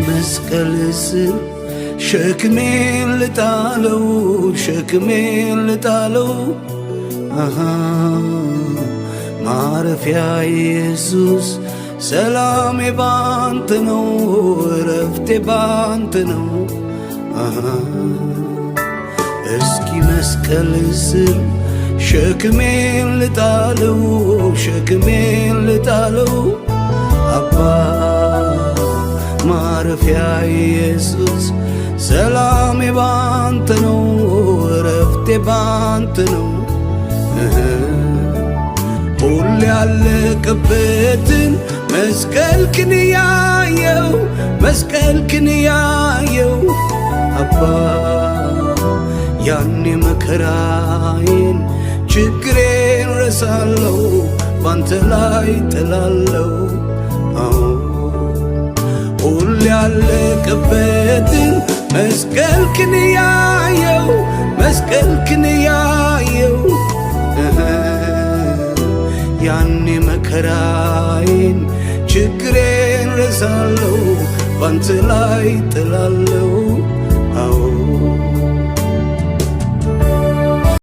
መስቀል ስር ሸክሜን ልጣለው፣ ሸክሜን ልጣለው፣ አሃ ማረፊያ ኢየሱስ፣ ሰላሜ ባንተ ነው፣ እረፍቴ ባንተ ነው። አሃ እስኪ መስቀል ስር ሸክሜን ልጣለው፣ ሸክሜን ልጣለው፣ አባ ማረፊያ ኢየሱስ፣ ሰላሜ ባንተ ነው፣ እረፍቴ ባንተ ነው። ሁሉ ያለቀበትን መስቀልክን እያየው፣ መስቀልክን እያየው፣ አባ ያኔ መከራዬን ችግሬን ረሳለው፣ ባንተ ላይ ጥላለው። አዎ ሁሉ ያለቀበትን መስቀልክን እያየው፣ መስቀልክን እያየው፣ ያኔ መከራዬን ችግሬን ረሳለው፣ ባንተ ላይ ጥላለው። አዎ።